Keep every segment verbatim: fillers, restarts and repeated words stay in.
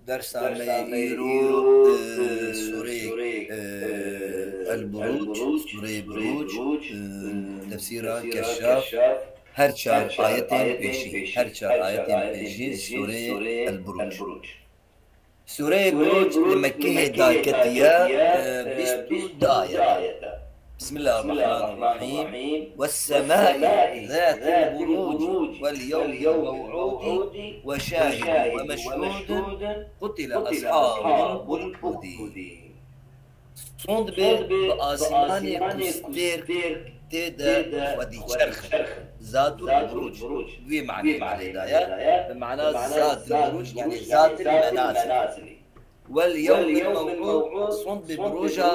Dersa me îro, e, surê, e, El Buruc, surê Buruc, e, tefsîra Keşşaf, her çar ayetên pêşî, her çar ayetên pêşî surê El Buruc. Surê Buruc li Mekkehê daketiye, e, bîst û du ayet e. بسم الله الرحمن الرحيم. والسماء ذات البروج واليوم الموعود وشاهد ومشهود قتل أصحاب الأخدود. Sond be bi asîmanê ku stêrk tê de xwedî çerxin. Zatul buruc. Wê manê manê daye. Bi mana zatul buruc, yani zatul menazil. Wel yewmil mew'ud, sond be bi roja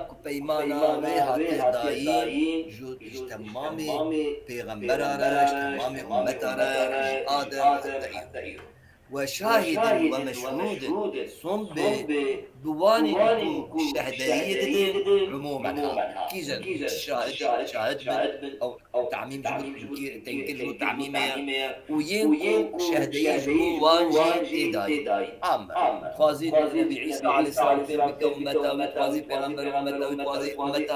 ku peymana wê hatiye dayîn ji, ji temamê pêxembera re, ji temamê ummeta re, ji Adem heta îro. Ve şahidin ve meşhudin, sond be bi wanî ku şehderiyê didin, umûmen ha. Kîjan şahid, şahid bin, ew Tamîm ji bo tenkil ji bo tamîmê ye. Û yên ku şehdeyî ji bo wan jî tê dayî. Amme. Dixwazî Nebî Îsa aleyhisselam fêm bike ummeta wî, dixwazî pêxember ummeta wî, dixwazî ummeta,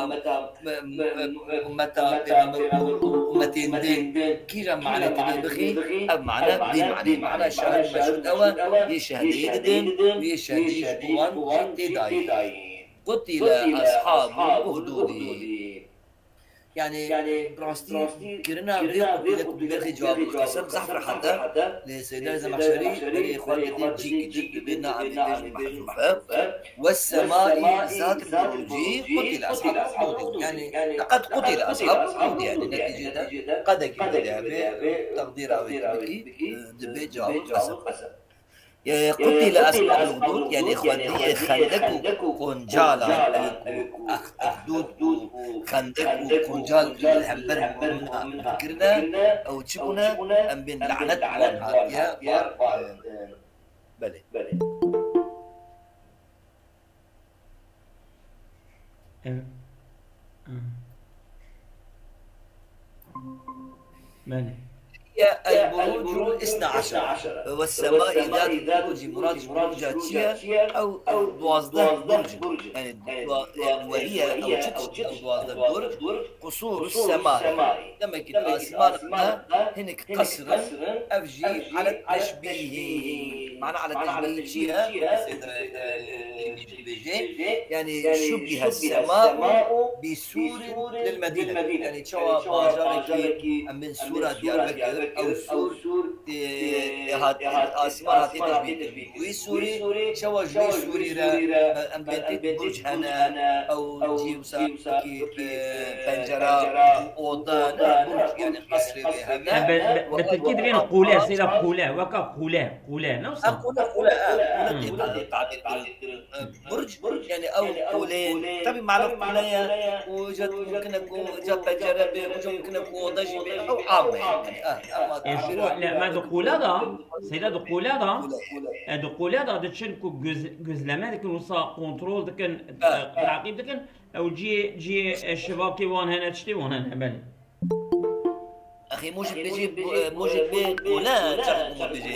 ummeta pêxember û ummetên din. Kîjan mane tê bixî? Ev mane vê mane. Mane şahid meşhud ew e, yê şehdeyî didin, yê şehdeyî ji bo wan jî tê dayî. Qutile ashabul uhdûdî. Yani, rastî kirina vê qutîle ku berxê cewabê qesem zehf rehet e. Lê Seydar Zemexşerî berê xwe didê cîkî, cîkî dibê na em ê bêjin mehzûf e. Ve semai zat burucî qutîle ashabul uhdûdî. Yani, qed qutîle ashabul uhdûdî, yani, neticede qedekî dibê, teqdîra wê bikî, dibê cewabê qesem. Qutîle ashabul uhdûd, yani xwediyê xendek û qoncalan, ew ku uhdûd û xendek û qoncal li hember mumina kirine, ew çi bûne? Em bên lanet wan hatiye, belê. Ev, belê. هي البروج الاثنا عشر. والسماء ذات البروج. Murad ji buruca çi ye? Ew, ew duwazdeh burc. Yani, dua-, yani, ve hiye, ew çi tişt, ew duwazdeh burc? Qusûr semai. Demek ki asmana hinek qesr in, ev jî alet teşbîhî. Mana alet teşbîhî çi ye? Dibêje, yani, şubbihe sema'u bi sûrin lil medîne. Yani, çawa bajarekî em bên sûra Diyarbekir, ew sûr, e, e, hat, asman hatiye teşbîh kirin. Wî sûrî, çawa ji wî sûrî re, e, em bên tê burc hene, ew cî wisa ki, e, pencera, oda, ne burc, yani, qesrê wê hene. Bi, bi, bi tirkî divên qûle, sêra qûle, weka qûle, qûle, ne wisa? Qûle, qûle, e, qûle tê tabîr kirin. Burc, yani ew qûleyên, tabii malum qûle ye, û îca mumkin e ku îca pencere be, îca mumkin e ku oda jî be, ew am e. Yani, ah, ama Ê, ji bo, ne, me di qûle de, seyda di qûle de, e, di qûle de diçin ku göz-, gözleme dikin, wisa kontrol dikin, e, teqîb dikin, ew ciyê, ciyê, e, şivakê wan hene, tiştê wan hene, belê. Axê mojek bêjê, e, mojek bê qûle, çaxê ku bêjê.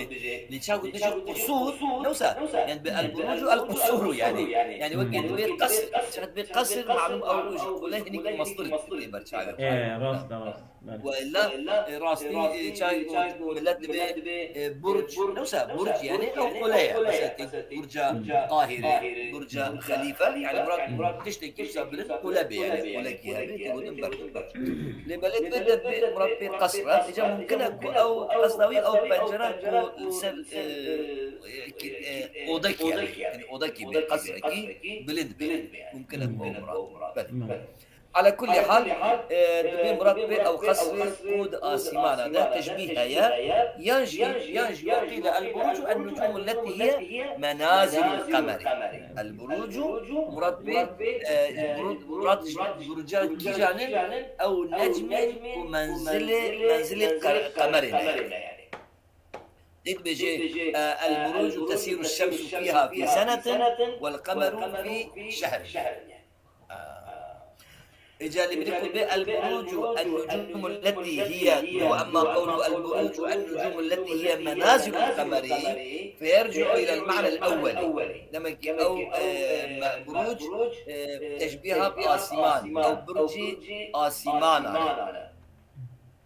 Lê çaxê ku bêjê qusûr, ne wisa? Yani bi el burucu el qusûru yani. Yani wekî dibê qesr, çaxê dibê qesr, malum ew ji qûle hinek mestir tê ber çavê xwe. E, rast e, rast. Belê. Wella, e, rastî, e, çaxê ku millet dibê, e, burc, ne wisa? Burc yani ew qûle ye. Mesela tê burca Qahîre, burca Xelîfe, yani murad tiştekî wisa bilind qûle bê, yani qûlekî hebe, tê gotin ber. Lê belê divê de bê, murad pê qesr e. Îca mumkin e ku ew qesra wî ew pencera ku li ser, e, e, ki, e, odekî hebe. Yani odekî bê, qesrekî bilind bê. Mumkin e ku ew murad. Belê. Ala kulli hal, e, dibê murad bê ew qesrê ku di asîmana de teşbîh heye, yan jî, yan jî wekî li el burucu en nucumu leti hiye menazilul qemeri. El burucu murad bê, e, murad, murad ji buruca kîjan in? Ew necmên ku menzilê, menzilê qe-, qemerê ne. Dibêje, e, el burucu tesiru şemsu fiha fi senetin wel qemeru fi şehrin. Îca li binî qutbê el-burucu en-nucumu lletî hiye, û emma qewlu el-burucu en-nucumu lletî hiye menazilul qemeri, feyerci'u ilel ma'nel ewwelî. Demek ki ew, e, me-, buruc, e, teşbîha bi asîman, ew burcî asîmanan e.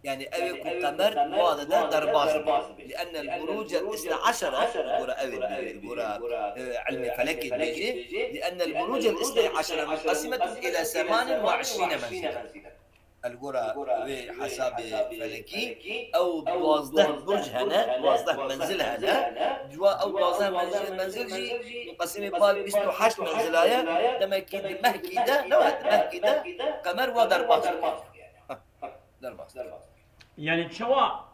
Yani ew ê ku qemer wan de derbas be. Li'ennel burucel isna eşere, gora ew ê, gora, e, ilmê felekê dibêje, li'ennel burucel isna eşere munqasimetun ila semanin ve eşrîne menzile. El gora wê hesabê felekî, ew duwazdeh burc hene, duwazdeh menzil hene. Ciwa ew duwazdeh menzil, menzil jî munqasimê bal bîst û heşt menzila ye. Demek ki di mehkî de, ne wahid, di mehkî de qemer wa derbas. Derbas. Yani çawa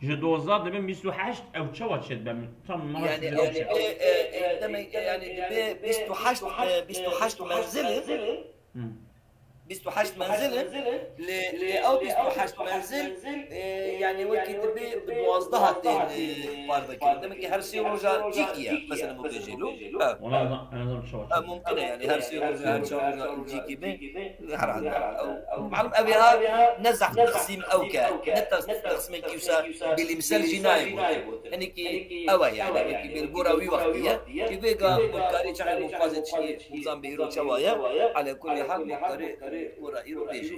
ji doza dibin bîst û heşt ew çawa çêdibe min? Tam mala Yani, yani, e, e, e, demek yani dibe bîst û heşt, e, bîst û heşt menzil. Bîst û heşt menzil in. Lê, lê ew bîst û heşt menzil, e, yani wekî dibe bi duwazdeh tên, e, parve kirin. Demek ki her sê roja cîkî ye. Mesela bu bêjê lo. Ha. Ona da, en azından çawa Ha, çêdibe. Mumkin e yani her sê roja, her çar roja cîkî be. Herhalde. Malum ev ya ne zehf teqsîm ew ke, ne tas-, teqsîmekî wisa bilimsel jî nayê gotin. Hinekî ew e yani, wekî bêlgora wî wextî ye. Ki vêga mutkarî çaxê mutqazê çi, nizam bi îro çawa ye. Ala kulli hal mutkarî gora îro bêjê.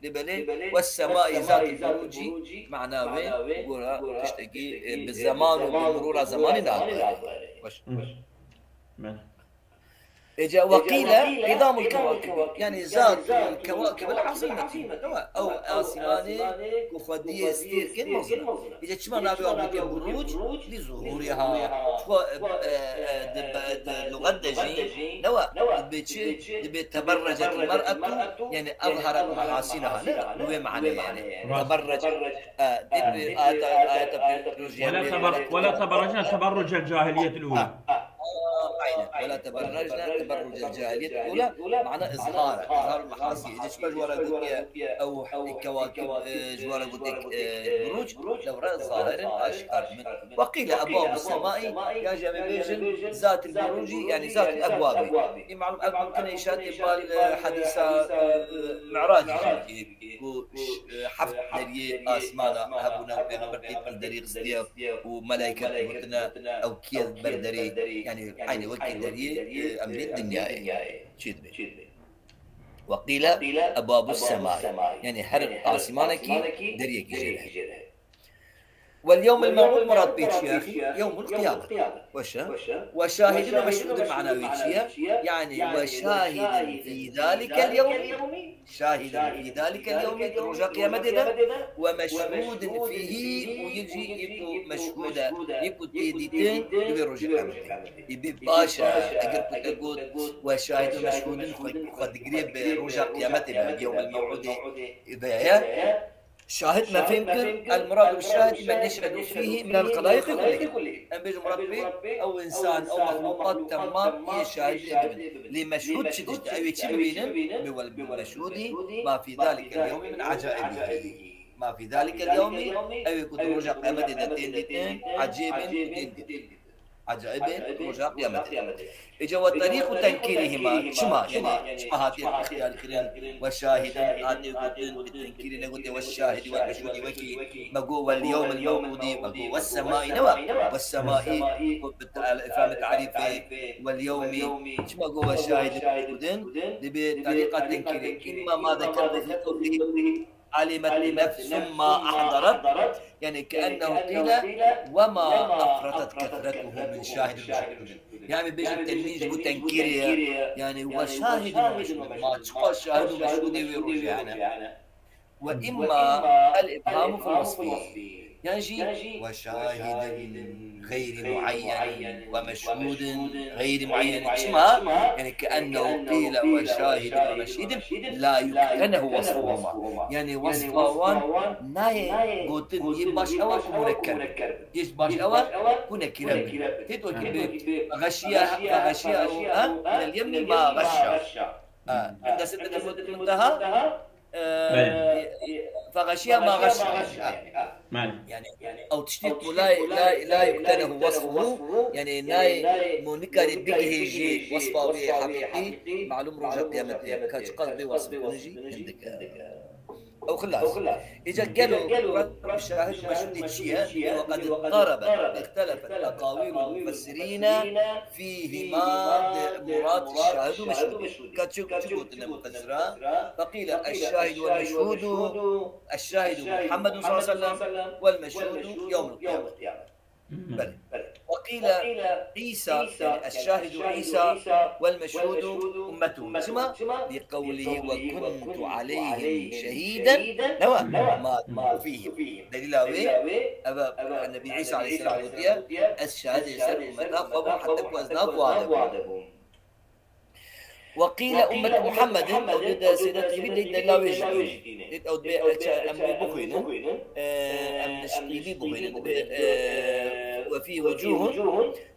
Lê belê, wes semai zatil burucî mana wê gora tiştekî, e, bi zeman û bi murûra zemanê nahatiye. Baş. Ece ve qîle idamul kewakib. Yani zat kewakib el azîmetî. Ew asîmanê ku xwediyê stêrkên mezin. Ece çima navê wan gotiye buruc? Li zuhûrê ha. Çi, e, e, e, di, di luxet de jî, ne wa, dibe çi? Dibe teberrecet el mer'etu, yani ezheret mehasinaha, ne? Bi wê manê yani. Teberrec, e, dibe ayeta, ayeta pênc. ولا تبر-، ولا تبرجن تبرج الجاهلية الأولى. Aynen. ولا تبرجن تبرج الجاهلية الأولى. Mana izhar, izhar mehasin. Îca çi ji wara gotiye ew kewakib, e, ji wara gotiye, e, buruc, lewra zahir in, aşkar bin. Ve qîle ebwabu semai, ya jî em ê bêjin zatil burucî, yani zatil ebwabî. Ê malum ev mumkin e îşaretê bal, e, hadîsa, e, Mi'racî jî. Ku ş-, e, heft deriyê asmana hebûne û Pêxember tê ber derî xistiye û melaiket gotine ew kî ye ber derî, yani eynî wekî deriyê, e, em bê dinyayê çê dibe. Ve qîle ebwabu semai, yani her asîmanekî deriyekî jê re. Vel yewmil mew'ûd murad pê çi ye axî? Yewmul qiyame. Weş e. Ve şahidin ve meşhûdin mana wê çi ye? Yani ve şahidin fî zalikel yewmi. Şahidin fî zalikel yewmi, di roja qiyametê de, ve meşhûdin fîhî, û yek jî yê ku meşhûd e, yê ku tê dîtin di vê rojê qiyametê. Ê bê baş e, eger ku te got, ve şahidin meşhûdin xwe, xwe digirê bi roja qiyametê ve, bi yewmil mew'ûdê ve ye. Şahid me fêm kir, el muradu bi şahid men yeşhedu fîhî minel xelaiqi kullî. Em bêjin murad pê, ew însan, ew mexlûqat temam yê şahidê dibin. Lê meşhûd çi tişt e? Ew ê çi bibînin? Bi wel bil meşhûdî ma fî zalikel yewmî min ecaibî. Ma fî zalikel yewmî, ew ê ku di roja qiyametê de tên dîtin, ecêb in, tên dîtin. Ecaib ê roja qiyametê. Îca ve terîqu tenkîrihima, çima, yani çima hatiye ixtiyar kirin, ve şahidin hatiye gotin, bi tenkîrê negotê ve şahidî ve meşhûdî, wekî me got vel yewmil mew'ûdî, me got ve semaî, ne ve, ve semaî, got bi te-, îfame tarîfê, vel yewmî, çima got ve şahidin meşhûdin, dibê terîqa tenkîrê. Îmma ma zekerte fî qewlihî, Alimet nefsun ma ahdarat. Yani keennehu qîle ve ma efretet kesretuhu min şahidin ve şahidin. Yani bêjin tenwîn ji bo tenkîrê ye. Yani ve şahidin ve meşhûdin. Ma çiqas şahid û meşhûdê wê rojê hene. Ve imma el ibhamu fil wasfî. Yan jî ve şahidin gayri muayyen ve meşhudin gayri muayyen. Çima? Yani keennehu qîle ve şahidin ve meşhudin la yuktenehu wasfuhuma. Yani wasfa wan nayê gotin, yê baş ew e ku munekker be. Yê baş ew e ku nekîre be. Tê wekî bi xeşiye, xeşiye ew, ha? Minel yemni ma xeşa. Ha, inda sidratil munteha. Belê. فغشي ما غشي. Belê. Yani, ew tiştî ku la, la, la yuktenehu wasfuhu, yani, nayê mu nikarî bigihê jî wasfa wê heqîqî, malûm roja qiyametê, ka çiqas bê wasfkirin jî hindik e. Ew xilas. Îca gelo şahid û meşhûdê çi ye? وقد اضطربت، اختلفت أقاويل المفسرين فيهما, di murad şahid û meşhûdê. Ka çi, çi gotine mufessira? فقيل الشاهد والمشهود، الشاهد محمد صلى الله عليه وسلم، والمشهود يوم القيامة. Belê. وقيل عيسى، يعني الشاهد عيسى، والمشهود أمته. Çima? لقوله وكنت عليهم شهيدا. Newa? ما دمت فيهم. Delîla wê, ev e, Nebî Îsa aleyhisselam gotiye, ez şahidê ser ummeta xwe bûm, heta ku ez nav wan de bûm. وقيل أمة محمد, ew dê de Sêda Tîbî dê delîla wê jî dînê. Dê ew dibê, em wê bixwînin. Em Tîbî bixwînin. Dibê, e, وفيه وجوه.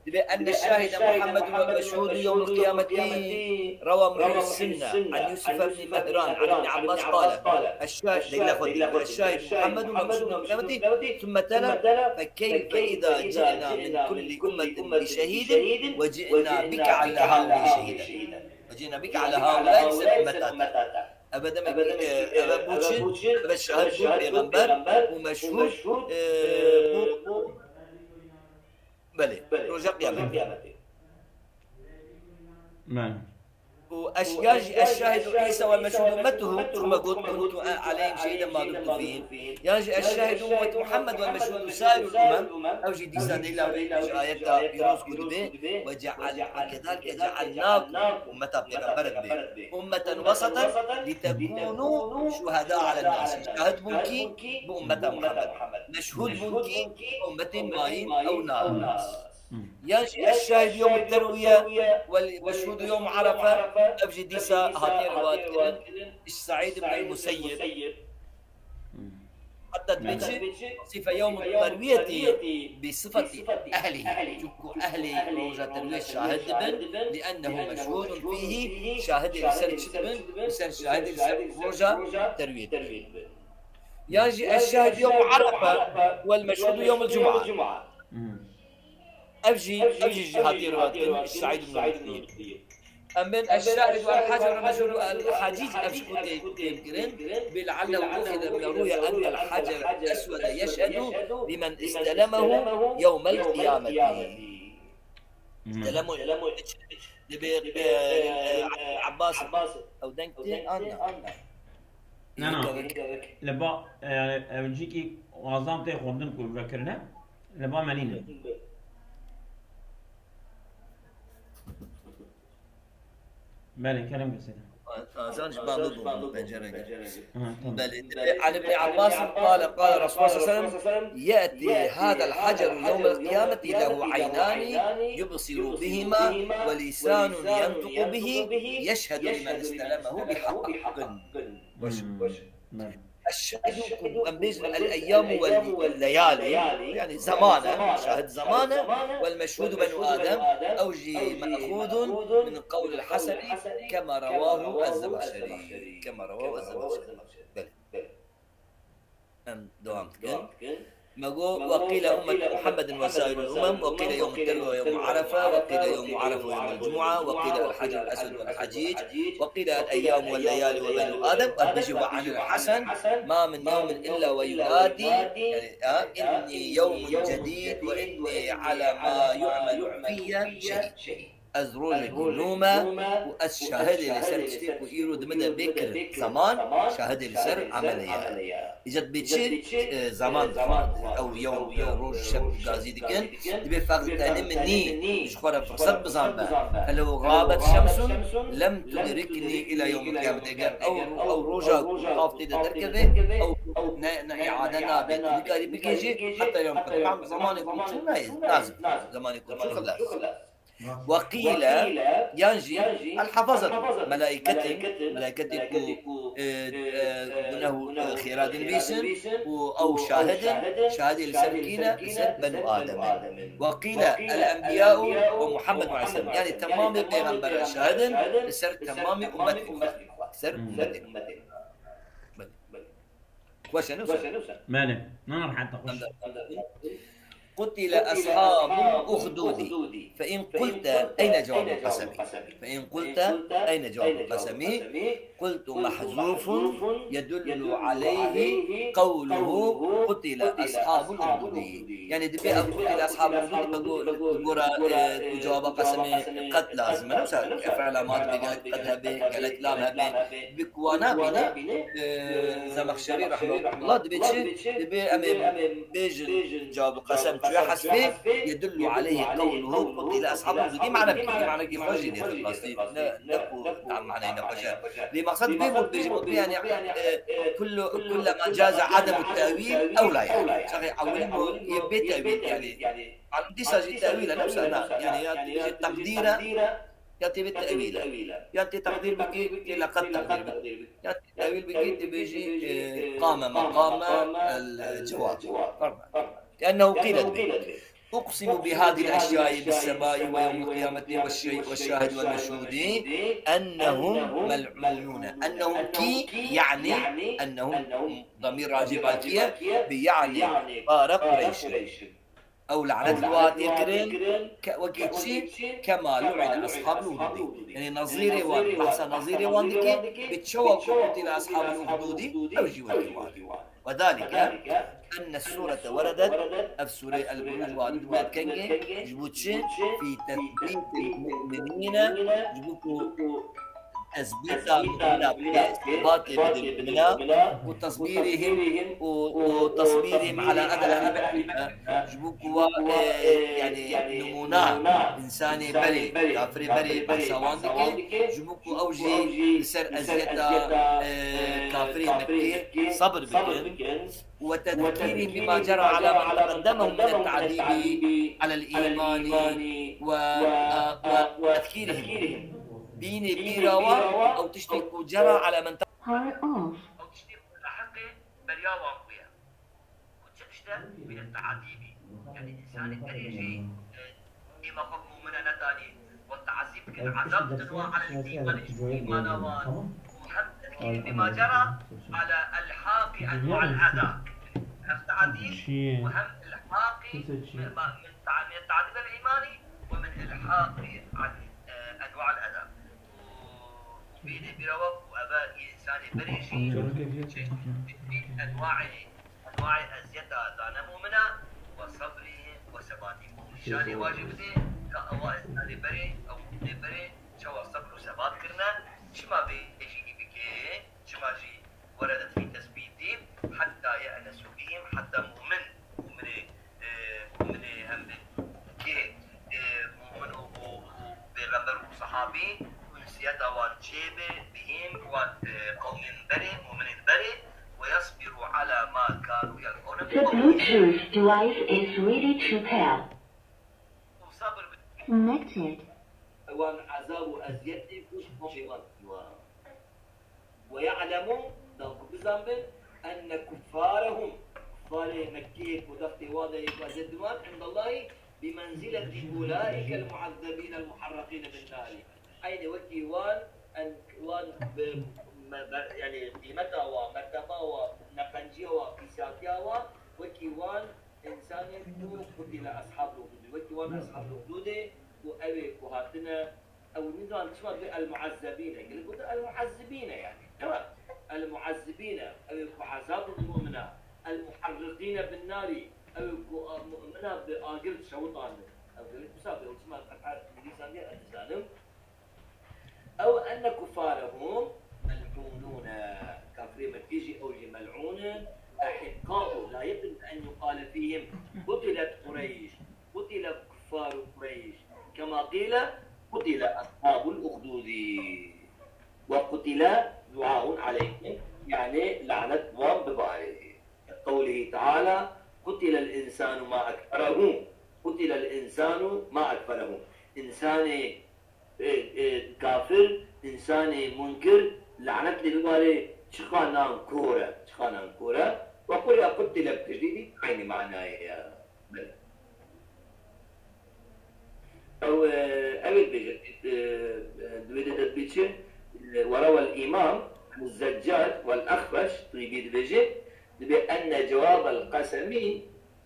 Dibê أن الشاهد محمد والمشهود يوم القيامة. روى محي السنة عن يوسف بن مهران عن ابن عباس قال: الشاهد، delîla xwe dî, الشاهد محمد والمشهود يوم القيامة، ثم تلا: فكيف إذا جئنا من كل أمة بشهيد وجئنا بك على هؤلاء شهيدا. وجئنا بك على هؤلاء, li ser ummeta te. Ev e demek, e, ev e bû çi? Ev e şahid bû pêxember û meşhûd, e, bû, belê, roja qiyametê. Belê. û eş-, yan jî الشاهد عيسى والمشهود أمته, çima got كنت عليهم شهيدا ما دمت فيهم. Yan jî الشاهد أمة محمد والمشهود سائر الأمم. Ew jî dîsa delîla wê ji ayeta pîroz ku dibê, وجعل، وكذلك جعلناكم, ummeta pêxember dibê, أمة وسطا لتكونوا شهداء على الناس. Şahid bûn kî? Bi ummeta Muhammed. Meşhûd bûn kî? Ummetên mayîn ew nas. Yan jî الشاهد يوم التروية والمشهود يوم عرفة. Ev jî dîsa hatiye riwayet kirin ji Seîd ibn el-Museyyib. Heta dibê çi? وصف يوم التروية بصفة أهله. Çunku ehlê roja terwiyê şahid dibin. لأنه مشهود فيه, şahidê li ser çi dibin? Li ser şahidê li ser roja terwiyê dibin. Yan jî الشاهد يوم عرفة والمشهود يوم الجمعة. Ev jî, ev jî ji hatiye riwayet kirin ji Seîd ibn Museyyib. Em bên الشاهد والحجر والمشهود والحجيج, ev ji ku tê, tê kirin, بلعله أخذ من روي أن الحجر الأسود يشهد لمن استلمه يوم القيامة. Istelemo, dibê, e, e, Abbas, ew deng tê an na? Na, na. Li ba, e, ev cîkî azan tê xwendin ku vekirine, li ba me nîne. Belê, kerem kesê de. Azan ji ba min bû, pencereke. Ha, tamam. Belê. عن ابن عباس قال: قال رسول الله صلى الله عليه وسلم: يأتي هذا الحجر يوم القيامة له عينان يبصر بهما ولسان ينطق به يشهد لمن استلمه بحق. Boş, boş. Belê. الشاهد, ku em bêjin الأيام والليالي, yani زمان e, şahid زمان e, والمشهود بنو آدم, ew jî مأخوذ من قول الحسن كما رواه الزمخشري. كما رواه الزمخشري. Belê. Em dewam dikin. Me got: وقيل أمة محمد وسائر الأمم، وقيل يوم التروية ويوم عرفة، وقيل يوم عرفة ويوم الجمعة، وقيل الحجر الأسود والحجيج، وقيل الأيام والليالي وبنو آدم، وبيجي وعن الحسن: ما من يوم إلا وينادي، يعني، آه، إني يوم جديد وإني على ما يعمل في شهيد. Ez rojekî nû me û ez şahidê li ser tiştê ku îro di min de bê kirin. Zeman şahidê li ser emelê ye. Îca dibê çi? E, zeman dixwar. Ew yewm, e, roj, şev gazî dikin. Dibê feqd tenê min nî, ji xwe re firset bizanbe. فلو غابت شمس لم تدركني إلى يوم القيامة. Eger ew, ew roja ku av tê de derkeve, ew ne, ne îade nabe. Tu nikarî bikê jî heta yewm qiyamê. Zemanê ku çû nayê, nazim. Zemanê ku çû xilas. وقيل، yan jî الحفظة, melaîketên, melaîketê ku, e, e, gunehu, e, xêra dinivîsin û ew şahid in, şahidê li ser kî ne? Li ser Benû Adem in. وقيل الأنبياء ومحمد عليه السلام. Yanî temamê pêxemberan şahid in li ser temamê ummetê xwe. Li ser ummetê xwe. Weş e, ne wisa? Belê. Nana rehet xweş. قتل أصحاب الأخدود. فإن قلت أين جواب القسم؟ فإن قلت أين جواب القسم؟ قلت محذوف يدل عليه قوله قتل أصحاب الأخدود. Yani dibê ev قتل أصحاب الأخدود, ev go-, gora, e, ku cewaba qesemê qet lazim e. Mesela ef'ala ma dibê gelek qet hebe, gelek lam hebe. Bi ku wana bîne, e, Zemexşerî rahmetullah dibê çi? Dibê em ê bêjin cewab qesem çûye hesbê, يدل عليه قوله قتل أصحاب الأخدود. Mana bikî, mana kî xwe jî dê rastî. Ne, ne ku tam manayê ne xweş e. Lê maqsed vê bû bêjim, yani, e, kullu, kullama caza ademu tevîl ewla yani. Sahi ewilî bû yê bê tevîl yani. Alim dîsa jî tevîl e, ne wisa na. Yani ya tê bêjî teqdîr e, ya tê bê tevîl e. Ya tê teqdîr bikî, tê leqet teqdîr bikî. Ya tê tevîl bikî, tê bêjî, e, qame meqame el cewab. لأنه قيل dibê. أقسم بهذه الأشياء بالسماء ويوم القيامة والشيء والشاهد والمشهود أنهم ملعونون. أنهم kî, يعني أنهم, damîr racî ba kî ye? Bi yani para Qureyş. Ew lanet li wan tê kirin, ke-, wekî çi? كما لعن أصحاب الأخدود. Yani nezîrê wan, behsa nezîrê wan dike, bi çawa ku قتل أصحاب الأخدود, ew jî wekî wan. وذلك أن السورة وردت, ev sûreyê El-Buruc wa dibû kengê, ji bo çi? في تثبيت المؤمنين, ji bo ku tesbîta mumina bide, îsbatê bide mumina, û tesbîrihim, û, û tesbîrihim ala eda ehli Mekke, ji bo ku wa, e, yani, nimûna, însanê berê, kafirê berê behsa wan dike, ji bo ku ew jî li ser eziyeta, e, kafirê Mekkê sebir bikin. وتذكيرهم بما جرى على من تقدمهم من التعذيب على الإيمان و، و، وتذكيرهم. Bînê bîra wan ew tiştê ku جرى على من تقدمهم. Power off. Ew tiştê ku li heqê beriya wan bûye. Ku çi tişt e? من التعذيب. Yani însanê berê jî, e, Dîma xwe bi mûmine nedanî, wan teezîb dikin, ezab didin wan, ala îmani, îmana wan. Û hem tezkîrî bima cera ala ilhaqî enwa'il eza. Hem teezîb û hem ilhaqî min, min ta-, min teezîb el îmani û min ilhaqî, e, enwa'il eza. Û, û bînê bîra we ku eve însanê berê jî çeşitî enwaê Enwaê eziyeta dane mûmina, we sebrî we sebatî. Nîşanê wa jî bidê ka ewa însanê berê, ew mûminê berê çawa sebr û sebat kirine, çima vê jî bike, çima jî weredet fî tesbîtî, hetta ye'nesû bihim, hetta mûmin, mûminê, e, mûminê hem bi kê, e, mûmin û, û, û pêxember û sehabî, unsiyeta wan çêbe, bihîm, wan, e, qewmên berê, mûminên berê, ويصبروا على ما كانوا يلقون من The Bluetooth device is ready to pair. Û sabir bi Connected. Wan ezab û eziyetê ku ji pêşê wan diwa. ويعلموا, da ku bizanbin, أن كفارهم, kuffarê Mekkeyê ku dextê wan de yê ku eziyet diwan, عند الله بمنزلة أولئك المعذبين المحرقين بالنار. Eynî wekî wan, en, wan bi, me, be, yani qîmeta wa, merteba wa, neqenciya wa, pîsatiya wa, wekî wan însanên ku قتل أصحاب الأخدود, wekî wan أصحاب الأخدودê ku ew ê ku hatine, ew nizan çima dibê المعذبين, gelek gotin المعذبين yani. Tamam. المعذبين, ew ê ku ezab didin mumina. المحرقين بالنار, ew ê ku a, mumina bi agir dişewitandin. Ew gelek wisa bê, ew çima qet nivîsandiye, ez dizanim. أو أن كفارهم ملعونون. Kafirê Mekkî jî ew jî mel'ûn in. أحقاء لا يمكن أن يقال فيهم قتلت قريش، قتل كفار قريش، كما قيل قتل أصحاب الأخدود وقتل دعاء عليهم، yani lanet wan bibarê. قوله تعالى: قتل الإنسان ما أكفره. قتل الإنسان ما أكفره. Însanê, e, e, kafir, însanê munkir, lanet lê bibarê, çiqa nan kor e, çiqa nan kor e. وقرئ قتل bi tecdîdî, eynî manayê ye. Belê. Ew, e, ew ê dibêje, e, e, di wê de dibê çi? E, وروى الإمام عن الزجاج والأخفش, Tîbî dibêje, Dibê enne cewabel qesemî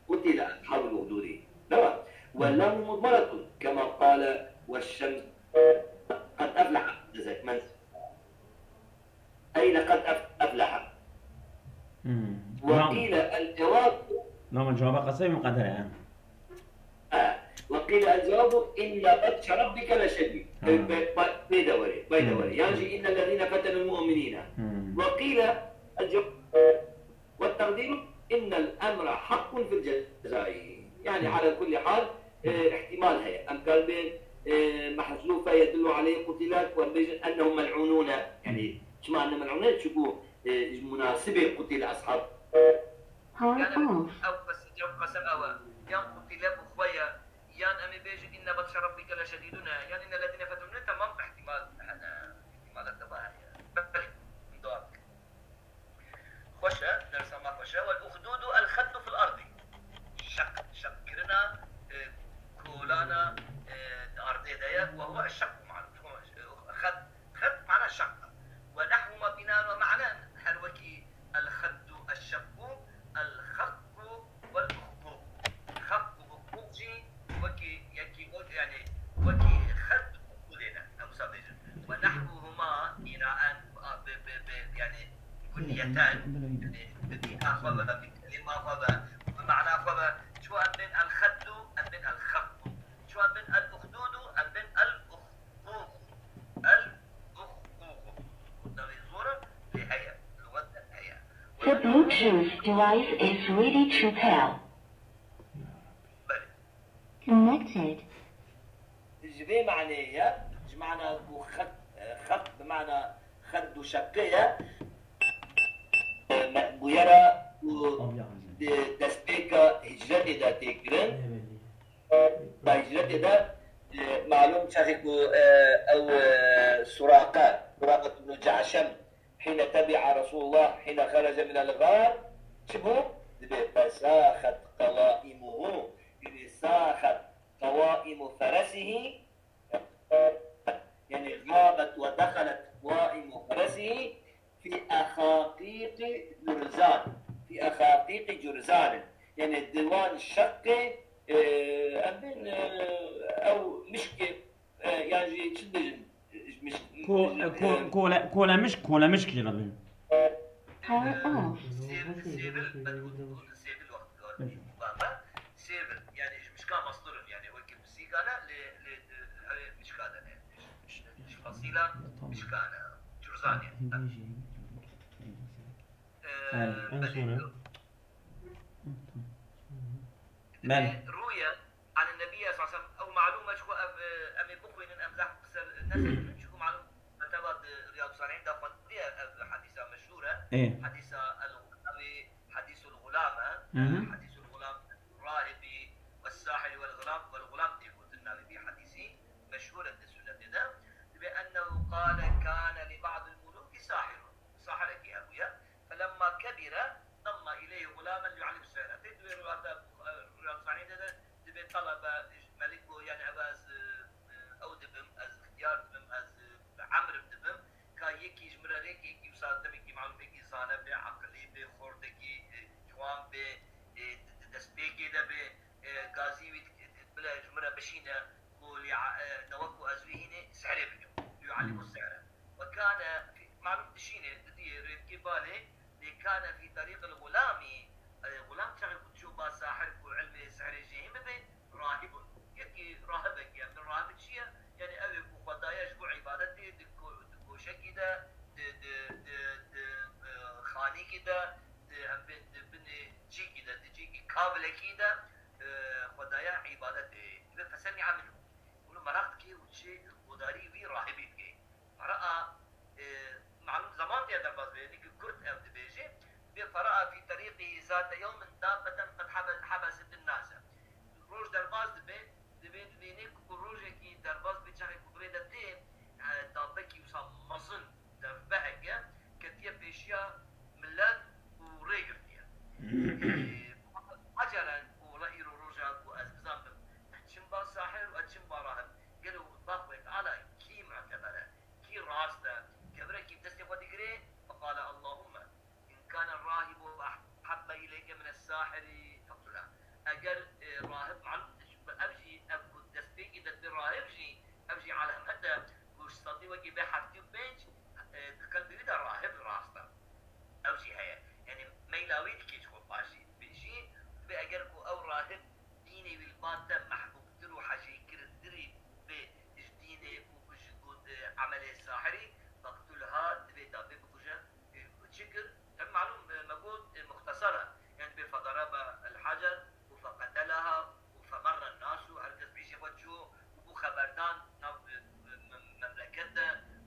qutile ashabul uhdûdî. Devam. Ve lamu mudmeretun kema qale ve şems qed efleha. Dizek men. Ey leqed ef-, efleha. Hmm. Ve qîle el cewab. Lama cevaba qesemî muqedere, he. Ha. Ve qîle el cewabu inne batşe rabbike leşedîd. Ha. Be-, be-, bê de were, bê de were. Hmm. Yan jî innellezîne fetenul mu'minîne. Hmm. Ve qîle el cewab ve teqdîru innel emre hakkun fil cezai. Yani ala kulli hal, e, ihtimal heye. Em karibê, e, mehzûfe yedullu aleyh qutile, ve bêjin ennehum mel'ûnûne. Yani, çima enne mel'ûne? Çuku, e, ji munasibê qutile ashab. Power off. Ew qes-, ew qesem ew e. Yan qutile bi xwe ye, yan em ê bêjin inne batşe rabbike leşedîdûne, yan innellezîne fetenûne, temam ihtimal hene. İhtimalat da heye. Belê, dua bikin. Xweş e, dersa me xweş e. Wel uxdûdu el xeddu fil ardî. Şeq, şeqkirina, e, kolana, e, di ardê de ye. Ve huve eşşeqqu malum. Xed, xed mana şeq e. Ve nehwuma binaen ve manen her wekî el xeddu, eşşeqqu, el xeqqu vel uxquq. Xeq û uxquq jî wekî yekî, yani wekî xet û uqûdê ne. Em wisa bêjin. Ve nehwuhuma binaen, bi, bi, bi, yani kunyeten, yani bi bîna xwe ve, bi kelîma xwe ve, bi mana xwe ve. Çi em bên el xeddu, em bên el xeqqu. Çi em bên el uxdûdu, em bên el uxququ. El uxququ. Gotnavê zor e, lê heye. Luxet de heye. The Bluetooth device is ready to pair. Belê. Connected. Ji vê maneyê ye, ji mana ku xet, xet bi mana xet û şeqê ye. Me bûyera ku di destpêka hicretê de tê kirin. Di hicretê de, e, malûm çaxê ku, e, ew, e, Suraqe, Suraqe ibn Ce'şem, hîne tebi'a Resulullah, hîne xerece minel gar, çi bû? Dibê fesaxet qewaimuhu, dibê saxet qewaimu feresihî, yani gabet ve dexelet qewaimu feresihî fi exaqîqî curzan. Fi exaqîqî curzan. Yani di wan şeqê, e, em bên, e, ew mişkê, e, yan jî çi dibêjin? Ko-, e, ko-, e, kole-, kolemişk, kolemişkê dibin. Power off. Sêvil, sêvil, ben bu, bu sêvil wextê baba. Sêvil, yani ji mişka mastir in, yani wekî pisîka ne, lê, lê, lê, lê mişka de ne. Ji, ji fasîla mişka ne. Curzan yani. Ee, en belê. Sonu. Belê. Rûye, an Nebî sallallahu aleyhi ve sellem, ew malûm e, çku ev, e, em ê bixwînin, em zehf qise nesekirin, çku malûm Feteva di Riyadus Salihîn de xwendiye, ev hedîsa meşhûr e. Ê. Hedîsa el-, ew ê hedîsul xulam e. Hı hı. Hedîsul xulam, rahibî ve sahirî vel xulam, vel xulam tê gotin navê vî hedîsî. Meşhûr e di sunnetê de. Dibê ennehu qale kane li ba'dil mulûki sahirun. Sahirekî hebûye. Felemma kebire, damma ileyhi xulamen yuallimu sihre. Tê di wê rivata, e, Riyadus Salihîn de de dibê talebe, melik got, yani ev ez, e, e, ew dibim, ez ixtiyar dibim, ez, e, emrim dibim, ka yekî ji min re rêk, yekî wisa demekî malûmekî zane bê, aqilî bê, xortekî, e, ciwan bê, e, di, di destpêkê de bê, e, gazî wî di, di, bile ji min re bişîne, ku lê, e, ne wek ku ez wî hînê sehrê bikim. Yuallimu sihre. Ve kane, malûm dişîne, didiyê rêvkê balê, lê kane fî terîqil xulamî, e, xulam çaxê ku diçû ba sahir ku ilmê sehrê jê hîn bibe, rahibun. Yekî rahibekî ye. Min rahib çi ye? Yani ew ê ku xwe daye ji bo îbadetê, di ko-, di koşekî de, di, di, di, di, e, xanîkî de, di, em bê, di binê cîkî de, di cîkî kavilekî de, e, xwe daye îbadetê. Ve fesemi'a minhu. Hûn meraq dikê û çi godarî wî rahibî dikê. Fera'a, e, malûm zeman diye derbas bê, nîkî kurt ev dibêje. Bê fera'a fî terîqî zate yewmin dabbeten qed habe-, habesetin nase. Roj derbas dibe, dibê dibêne ku rojekî derbas bê çaxê ku birê de tê, e, dabekî wisa mezin, devbeheke, ketiye pêşiya milet û rê girtiye. E, acelen ku wela îro roja ku ez bizanbim, ez çim ba sahir û ez çim ba rahib. Gelo Allahu Teala kî muteber e? Kî rast e? Kevirekî bi destê xwe digirê, feqale Allahumme in kane rahibu ve الساحر فاقتله. Eger, e, rahib, malum, ev jî, ev ku destpêkê de dibê rahib jî, ev jî alamet e ku ji sedî wekî bê heftê û pênc, e, di qelbê wî de rahib rast e. Ew jî heye. Yanî meyla wî dikê ji xwe paşî. Bi-, jî, bi eger ku ew rahib dînê wî li ba te mehbûbtir û hejêkirintirî bê ji dînê û ji, û, e, emelê sahirî, فاقتلها, divê da bê bikuje. E, çi kir? Em malum, e, me got, e, muxtesar e. Yani bê فضرب الحجر û فقتلها û فمر الناس, her kes pêşê xwe çû û bû xeberdan nav, e, me-, memleket de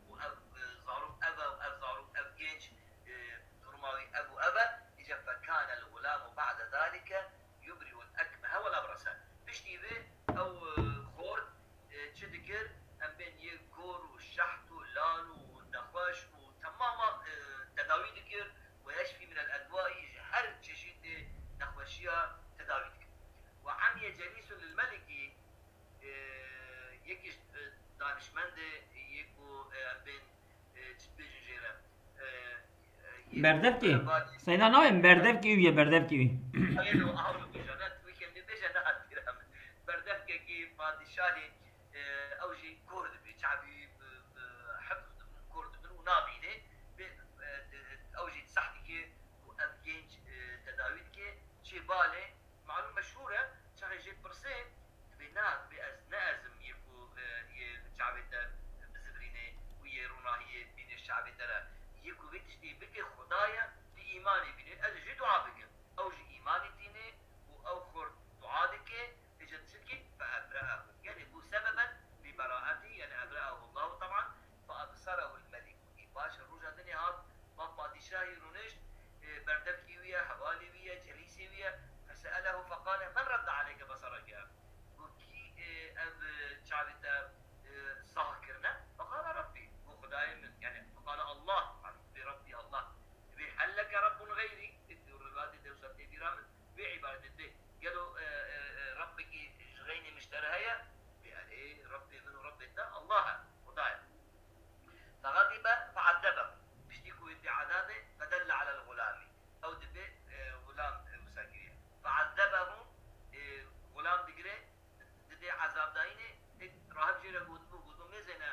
û ev, e, zarok ev e û ev zarok, ev genç, e, duruma wî ev û ev e. Îca فكان الغلام بعد ذلك يبرئ الأكمه والأبرص. Piştî vê ew, e, xort, e, çi dikir? Em bên yê kor û şeht û lal û nexweş û temama, e, tedawî dikir. ويشفي من الأدواء, ji her çeşîtê nexweşiya tedawî dikir. وعمي جليس للملك, e, yekî ji, e, danişmendê yê ku, e, em bên, e, çi dibêjin jê re? E, e, yê Berdevkê. ku Seyna nayê min, berdevkê wî ye, berdevkê wî. Êno, aw, bêje, ne, wî kemî bêje, ne hatîra min. Berdevkekî padîşahê, e, ew jî kor dibî, çavî, e, e, hifz dibin, kor dibin û nabînê. Bê, e, e, ew jî seh dike û ev genç, e, tedawî dike. Çê balê, malum meşhûr e, çaxê jê pirsê, dibê na, dibê ez ne ez im yê ku, e, yê çavê te bizivirînê û yê ronahiyê bînê çavê te re. Yê ku vê tiştê bike Xuda ye, bi îmanê bînê, ez jê dua bikim. Ew ji îmanê tîne û ew xort dua dike, êca çi dike? فأبرأه. Yani bû sebeben li beraetî, yani أبرأه الله طبعا، فأبصره الملك. Î baş roja dinê hat, va padîşahî rûnişt, e, berdevkî wî ye, hevalê wî ye, celîsê wî ye. فسأله فقال من رد عليك بصرك؟ Got, kî, e, ev, e, çavê te, e, sah kirine? فقال ربي. Got, Xwedayê min, yani فقال الله, yani bi Rabbi Allah. Bi hel leke Rabbun gayri? Di rivayetê de wisa tê bîra min, bê îbaretê dibê. Gelo, e, e, e, Rabbekî ji xeynê min ji te re heye? Bê erê, Rabbê min û Rabbê te Allah e, Xuda ye. فغضب فعذبه. Piştî ku wî dê ezabê, فدل على الغلام. Ew dibê, e, xulam, e, wisa kiriye. فعذبه, e, xulam digire, didê ezabdayînê, ê rahib jê re gotibû, gotibû, mêzêne,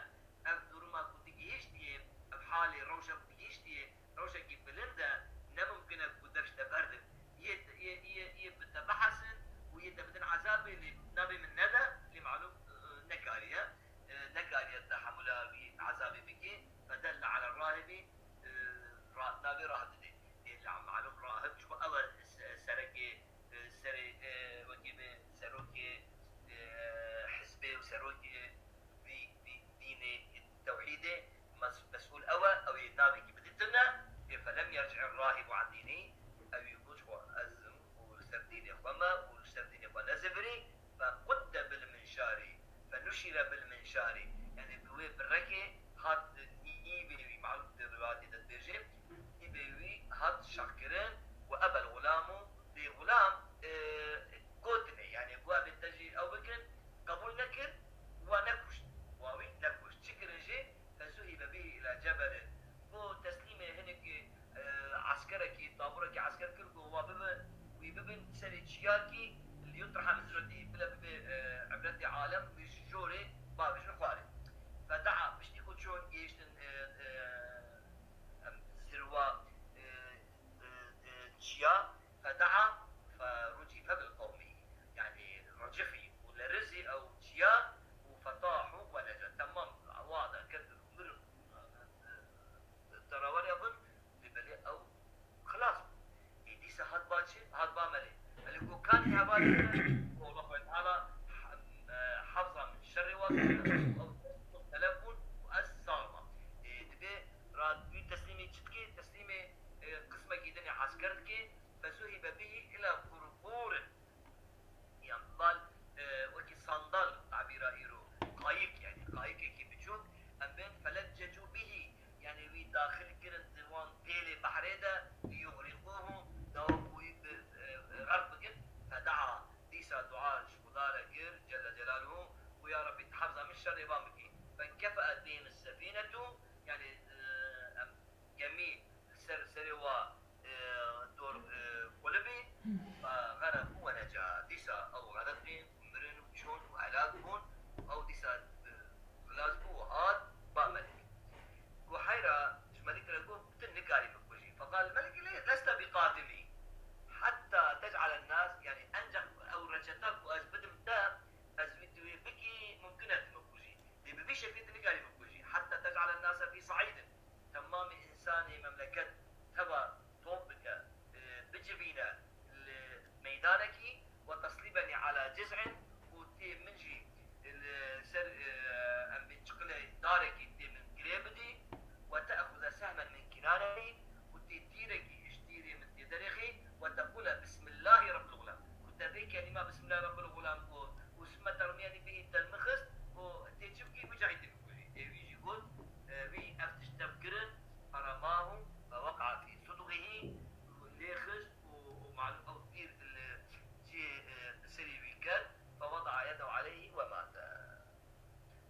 ev duruma ku tu gihîştiyê, ev halê, rewşa ku tu gihîştiyê, rewşekî bilind e, ne mumkin e ku dev ji te berdin. Yê, yê, yê, yê bi te bihesin û yê te bidin ezabê, lê navê min nede, lê malum, e, nekariye, e, nekariye tehemula wî ezabê bike. فدل على الراهب, e, ra-, navê rahib didê. Ê, la malum rahib ji xwe ew e se-, serekê, e, serê, e, wekî bi serokê, e, hizbê û serokê vî, vî dînê tewhîdê mes-, mesûl ew e, ew ê navekî bidî tune, ê فلم يرجع الراهب عن دينه, ew ê got ji xwe ez im û li ser dînê xwe me û li ser dînê xwe nezivirî, فقد بالمنشار، فنشر بالمنشار. Yani bi wê birekê hat nîvê wî, malum di rivayetê de dibêje, nîvê wî hat şaxkirin, وأبى الغلام, lê xulam, e, gotinê, yani ku em ê te jî ew bikin, qebûl nekir, wa nekuşt, wa wî nekuşt. Çi kirin jê? فذهب به إلى جبل. Ku teslîmê hinekî, e, eskerekî, taburekî esker kir ku wa bibin, wî bibin serê çiyakî, ليطرح من ذروته, bila bibe, e, ibretê alem, wî ji jorê bavêjin xwarê. فدعا, piştî ku çûn gihiştin, e, e, em, zirwa, e, e, e, çiya, فدعا فرجف بالقوم. Yani recifî û lerizî ew çiya û فطاحوا ونجوا. Temam, wa da ketin û mirin, e, teraweriya bin, lê belê ew xilas bû. Ê dîsa hat ba çi? Hat ba melê. Melê got, kanî hevalê min, ku Allah Teala, e, hefza min şerê wan kir, ew telef bûn û ez zalim a. Ê, dibê ra wî teslîmê çi dikê? Teslîmê, e, qismekî din ê esker dikê. فذهب به إلى قرقور. Yan bal, e, wekî sandal tabîra îro, qayik, yani qayikekî biçûk, em bên فلججوا به, yani wî daxil kirin di wan têlê behrê de, ليغرقوه, da wek wî bi, e, xerq bikin, فدعا, dîsa dua ji Xuda re kir, Celle Celaluhu, û ya Rabbî, tu hefza min şerê van bikî. فانكفأت بهم السفينة, yani, e, em gemî li ser serê wa, e, dor, e, qulibî, fa ket teva tom bike, e, bicivîne li meydanekî, وتصلبني على جذع, û tê min jî li ser, e, em bê çiqilê darekî tê min girê bidî, وتأخذ سهما من كنانتي, û tê tîrekî ji tîrê min tê derêxî, وتقول بسم الله رب الغلام. Ku te vê kelîma Bismillahî Rabbil Gulam got û ثم ترميني به, te li min xist û tê çi bikî, wî cahî tê bikujî. Ê wî jî got, e, wî ev tişt tev kirin, فرماه فوقع في صدغه, lê xist û, û malûm ew tîr li cihê, e, li serê wî ket, فوضع يده عليه ومات.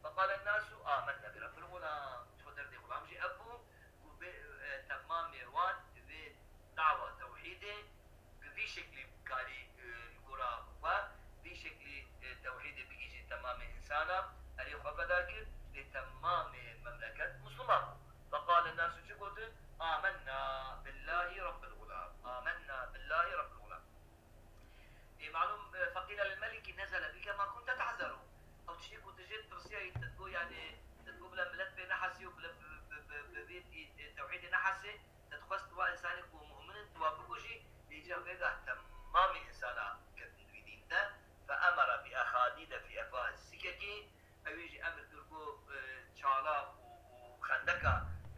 فقال الناس آمنا برب الغلام. Çiqo derdê xulam jî ev bû ku vê, e, temamê wan vê dawa tewhîdê bi vî şeklî karî, e, li gora xwe, vî şeklî, e, tewhîdê bigihîjê temamê însana, erê xwe feda kir, lê temamê memleket Musliman bû. فقال الناس, çi gotin? آمنا بالله رب الغلام. آمنا بالله رب الغلام. Ê, malûm, e, فقيل للملك نزل بك ما كنت تحذر. Ew tiştê ku tu jê ditirsiya, te digot, yanî, te digot bila milet pê nehesî û bila bi, bi, bi, bi vê tî-, e, tewhîdê nehesê, te dixwest wa însanê ku mu'min in, tu wa bikujî, lê îca vêga temamê însana ketin di vî dîn de. فأمر بأخاديد في أفواه السكك. Ewî jî emir kir ku, e, çala û, û xendeka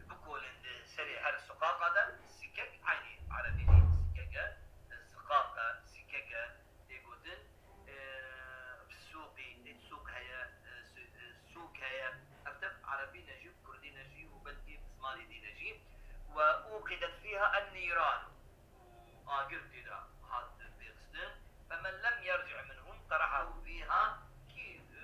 bikolin di serê her siqaqa de. Sikek, eynî erebî jî sikek e, siqaq e, sikek e, tê gotin. E, sûqî, sûq heye, e, su-, e, sûk heye. Ev tev erebî ne jî, kurdî ne jî û belkî bi zimanê dî ne jî. وأوقدت فيها النيران. Û agir tê de hat pêxistin. فمن لم يرجع منهم طرحه فيها. Kî, e,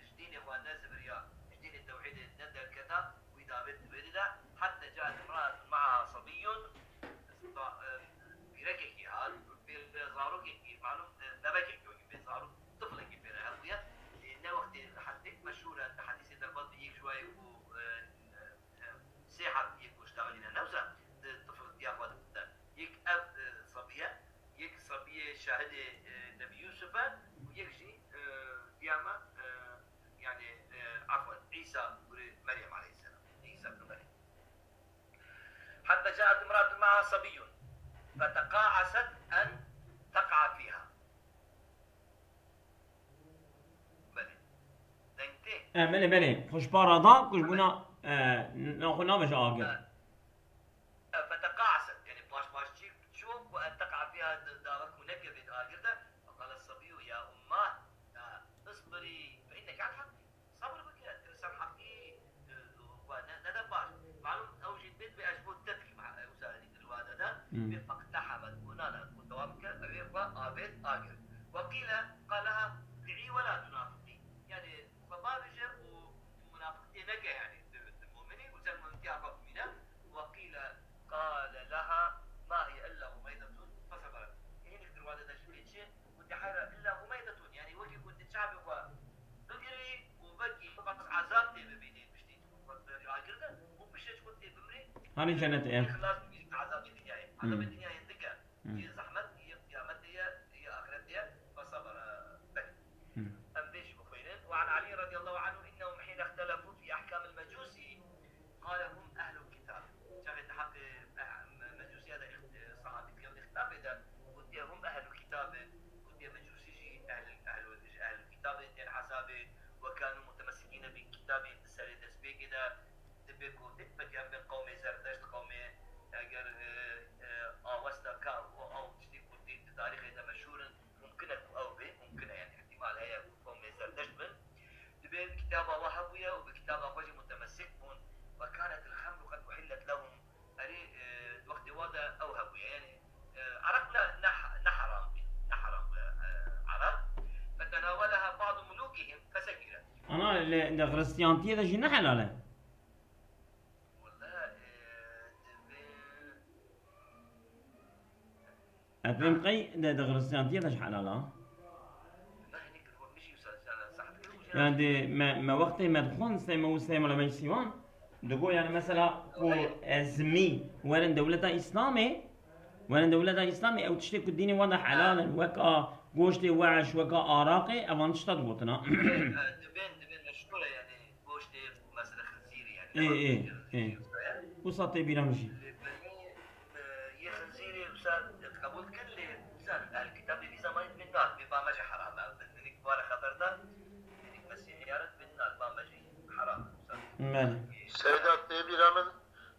ji dînê xwe neziviriya, ji dînê tewhîdê nederketa, wî davêt di vê dî de. حتى جاءت امرأة معها صبي, e, pîrekekî hat, pê zarokekî, malûm, e, bebekekî wekî pê zarok, tiflekî pê re hebûye. Ê, ne wextê rehetê meşhûr e, di hedîsê derbat bi yek ji wayê ku, e, e, sê heb yek ku ji tevlî ne newsa, di tifletiya xwe de. Yek ev, e, sabiye, yek sabiyê şahidê, e, Nebî Yûsuf e û yek jî, e, diya me, e, yanî, e, efwen, Îsa kurê Meryem aleyhisselam. Îsa kurê Meryem. حتى جاءت امرأة معها صبي فتقاعست أن تقع فيها. Belê. Deng tê? E, belê, belê. Xwe ji para da, ku ji bona, e, n-, xwe nave ji agir. E, e, فتقاعست. Yanî paşpaşçî çû ku أن تقع فيها, da-, dawet ku nekeve di agir de. فقال الصبي يا أماه، اصبري فإنك على الحق. Sebir bike, tu li ser heqî, e, xwe ne, nede paş. Malûm, ew jî dibê, dibê ez ji bo te dikîm, e, wisa, yanî, di riwayeta de, Hmm. bê فاقتحمت, got, na, na, got, dewa bike, ew ê xwe avêt agir. وقيل قال لها ارتعي ولا تنافقي. Yanî, xwe bavêje û munafiqtiyê neke, yanî, tu, tu mu'min î û ser mu'mintiya xwe bimîne. وقيل قال لها ما هي إلا غميضة فصبرت. Hinek di riwayeta de jî bê çi? Gotiye, heyra, إلا غميضة, yanî wekî ku tu çavê xwe bigirî û wekî bas ezab tê bibînî, piştî ku xwe berî agir de û piştre ji xwe tê bimrî. Hanî cennet e? Xilas bibî ji ezabê dinyayê. Hı. Ezabê dinyayê dike. Hı. Yê zehmet, yê qiyametê ye, yê axiretê ye, ve sebere bek. Hı. Em vê jî bixwînin. وعن علي رضي الله عنه إنهم حين اختلفوا في أحكام المجوس قال هم أهل الكتاب. Çaxê di heqê, eh, me-, mecûsiya de îxt-, eh, sahabî dikevin îxtilafê de, gotiye هم أهل الكتاب, gotiye mecûsî jî ehl-, ehl-, ji ehlul kitabê tên hesabê, وكانوا متمسكين بالكتاب, di serê destpêkê de, dibê ku dît peke em bên qewmê Zerdeşt, qewmê eger, eh, eh, awesta ka û ew tiştê ku dît di tarîxê de meşhûr in, Mumkin e ku ew bê, mumkin e, yanî îhtîmal heye ku qewmê Zerdeşt bin. Dibê kitaba we hebûye û bi kitaba xwe jî mutemesik bûn. وكانت الخمر قد أحلت لهم. Erê, e, di wextê wa de ew hebûye. Yanî, e, eraq ne, ne, ne heram bî. Ne heram bû, e, eraq. فتناولها بعض ملوكهم فسكرت. Ana, lê di Xiristiyantiyê de jî ne helal e? Wele, e, dibê Ez pê qey de, di Xiristiyantiyê de jî helal a. Yani di me, me wextê me dixwend sê me û sê me le me sîwan. Digo yani mesela ku ezmî werin dewleta Îslamê, werin dewleta Îslamê ew tiştê ku dînê wan de helal in, weka goştê weş, weka araqê, evan tişta digotina. Dibên, dibên meşhur e yani. Goştê mesela xinzîrî yani. Ê, ê, ê. Wisa tê bîra min jî. Li binî, e, yê xinzîrê wisa qebûl dikin, lê wisa ehl kitabê vî zamanî dibên na, dibê ba me jî heram e. Hinek ware xeber da, hinek mesîhiya re dibên na, ba me jî heram e wisa. Belê. Seyda, tê bîra min,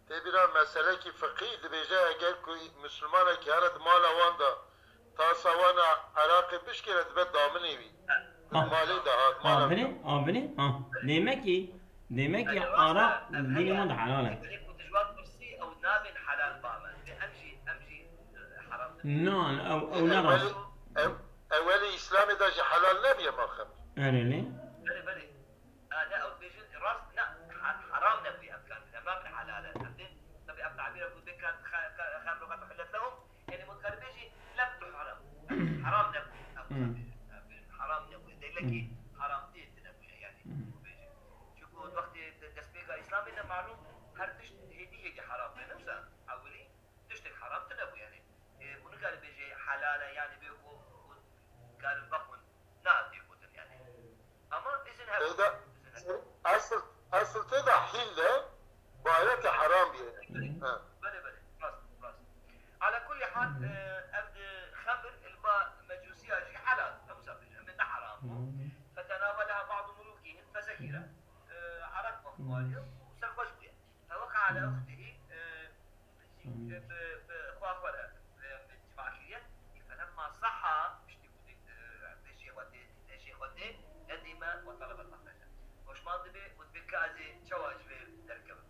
tê bîra min meselekî fiqî dibêje, eger ku misilmanekî here di mala wan de tasa wan a eraqê bişkêre, dibe daminê wî. Di Ha. malê de ha, di mala Abinê, abinê, ha. Demekî, demekî araq li dînê wan de helal e. Belê ku tu ji wan pirsî, ew nabên helal ba me. Lê em jî, em jî, e, heram dibin. Na, ew, ew ne rast. Ewelî, ew, ewelî Îslamê de jî helal nebiye ma xem. Erê lê. Belê, belê. E, ne ew dibêjin rast, ne, ha-, heram nebûye, em karin, em nabin helal e. Em dê, tabii ev tabîra ku bê kan xe-, xe-, xemru qed uhillet lehum, yani mutqaribê jî lem tu haram. Heram nebûye, ev Hmm. dibêjin, ev dibêjin, heram nebûye. Deylekî haramtiyê tine bûye, yani, ku bêjin. Çünkü wextê de-, destpêka Îslamê de malûm her tişt hêdî hêdî heram bûye, ne wisa ewilî tiştek heram tine bûye, yani. E, hûn nikarin bêjê helal e, yani bê ku hûn karin vexwin, na tê gotin, yani. Ama izin hebe. Seyda, İzin hebe. Esil, esil tê de hîl de bayete heram biye. Ha. Belê, belê. Rast, rast. Ala kulli hal, e, ev di xemir li ba mecusiya jî helal. Em wisa bêjin, em ê ne heram bû. Fetenaweleha ba'du mulukihim fesekira. E, arak xwariye û serxweş bûye. Feweqa ala uxtihi, e, bi, bi xwa xwe re, e, bi cima kiriye. Felemma sahha, piştî ku dî, e, pêşiyê xwe tê, dî, pêşiyê xwe tê, nedîme we talebe mexreca. Poşman dibe û dibe ka ez ê çawa ji vê derkevim.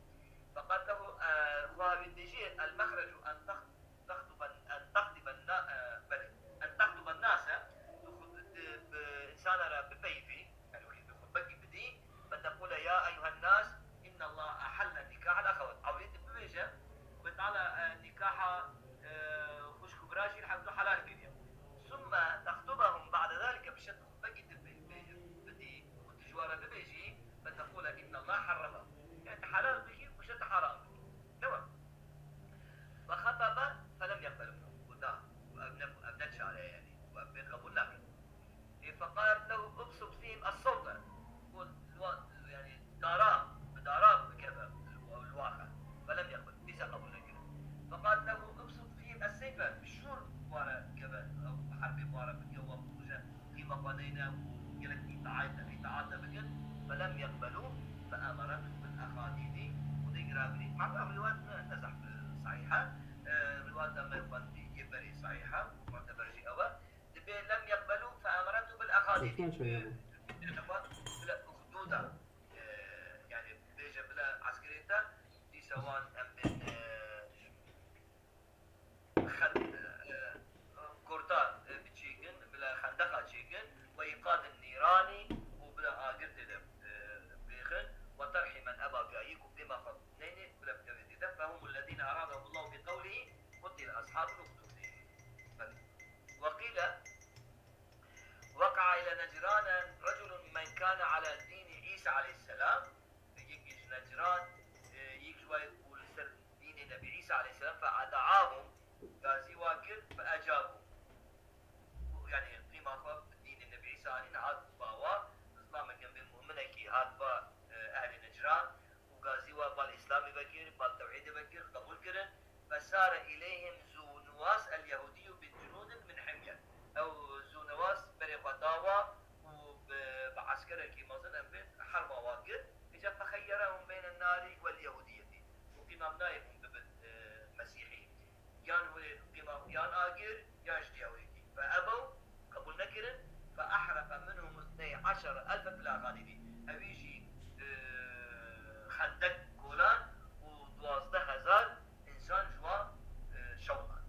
Feqal lehu, e, xwe wî dibêjî, el mexrecu en tex-, textiben, en textiben na-, e, belê, en textiben nase, tu xwe bi, bi insana re bipeyivî, yani wekî tu xutbekî bidî, fetequle ya eyyuhen nas, innallaha ahelle nikahel axewat. Ewlî tu bibêje, Xwedê Teala, e, nikaha, e, xwişk û bira jî li hevdu helal kiriye. Summe textubehum ba'de zalike, bi şert xutbekî tu bi-, bi-, bidî û tu ji wan re bibêjî, fetequle innallaha harremehum. Yani tu helal bikî û şert haram bikî. Devam. Ve xetebe felem yeqbelu minhu. Û da, û ev ne, ev ne çare ye, yani. Û ev pê qebûl nakin. Ê, feqalet lehu ubsut fihim es-sewte. Got, li wa-, yani, dara, bi dara bikeve li, li waxa. Felem yeqbel, dîsa qebûl nekir. Feqalet lehu ubsut fihim es-seyfe. Bi şûr ware keve, ew herbê ware bike, wa bikuje, qîma xwe neyne û gelek îtaat, îtaat bikin. Felem yeqbelû, feemeretû bil exadîdî. Û dê girabirî. Ma'na rîwayet ne, ne zehf sahîh e. E, rîwayeta me xwendî yê berê sahîh e, muteber jî ew e. Dibê lem yeqbelû feemeretû bil exadîdî. Bila uxduda, e, yani bêje bila eskerê te, dîsa wan em bên, e, xet, e, kurta, e, biçêkin, bila xendeqa çêkin, ve îqadin nîranî û bila agir tê de, e, bêxin, ve terhî men eba biha, yê ku qîma xwe neynê, bila bikeve tê de, fehumul lezîne eradehumullahu bi qewlihî, qutil ashabul uxdûdî. Belê. Ve qîle, Weqea ile Necranen reculun men kane ala dîni Îsa aleyhisselam. Yek ji Necran, e, yek ji wayê ku li ser dînê Nebî Îsa aleyhisselam, fe edaahum, gazî wa kir, fe ecabû. Yani qîma xwe bi dînê Nebî Îsa anîn, hat ba wa, Îslameke bên mu'minekî hat ba, e, ehlê Necran û gazî wa bal Îslamê vekir, bal tewhîdê vekir, qebûl kirin. Fesare ileyhim Zû Nuwas el-Yehudîyu bi cunûdin min himye. Ew Zû Nuwas berê xwe da wa û bi, bi eskerekî mezin em bên herba wa kir. Îca fexeyyerehum beyne narî wel Yehudiyetî. Û qîma nayê hûn bibin, e, Mesîhî. Yan hûn ê qîma yan agir, yan jî diya wê dî. Fe ebew, qebûl nekirin. Fe ehreqe minhum ithney eşere elfe fil axadîdî. Ewî jî, e, xendek kolan û duwazdeh hezar însan ji wan, e, şewlan.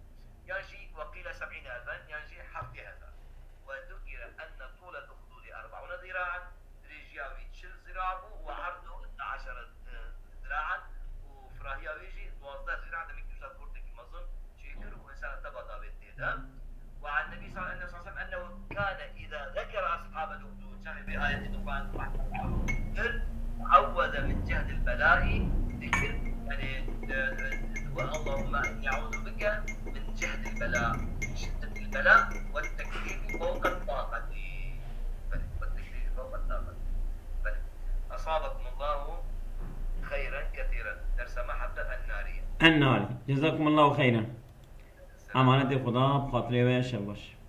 Yan jî weqîle seb'îne elfen, yan jî heftê hezar. Ve dukire enne tûle uxdûdî erba'ûne zîra'en, dirêjiya wî çil zîra bû, ve erdu ithney eşere, e, zîra'en, û firahiya wî jî duwazdeh zîra, demek ki wisa kurtekî mezin çêkir û insana teva davêt tê de. Ve an Nebî sal-, enne sal-, ennehu kane îza zekere ashabel uxdûd, çaxê vê ayetê dixwend, kir, ewweze min cehdil belâi, dikir, yani, e, e, ve Allahümme inni eûzu bike min cehdil belâ, min şiddetil belâ, ve teklifi fevqet taqeti. Ve teklifi fevqet taqeti. Ve asabekumullahu hayran kesiren. Dersa me heta en-nari. النار. جزاكم الله خيرا. Emanetê Xuda, bi xatirê we, şev baş.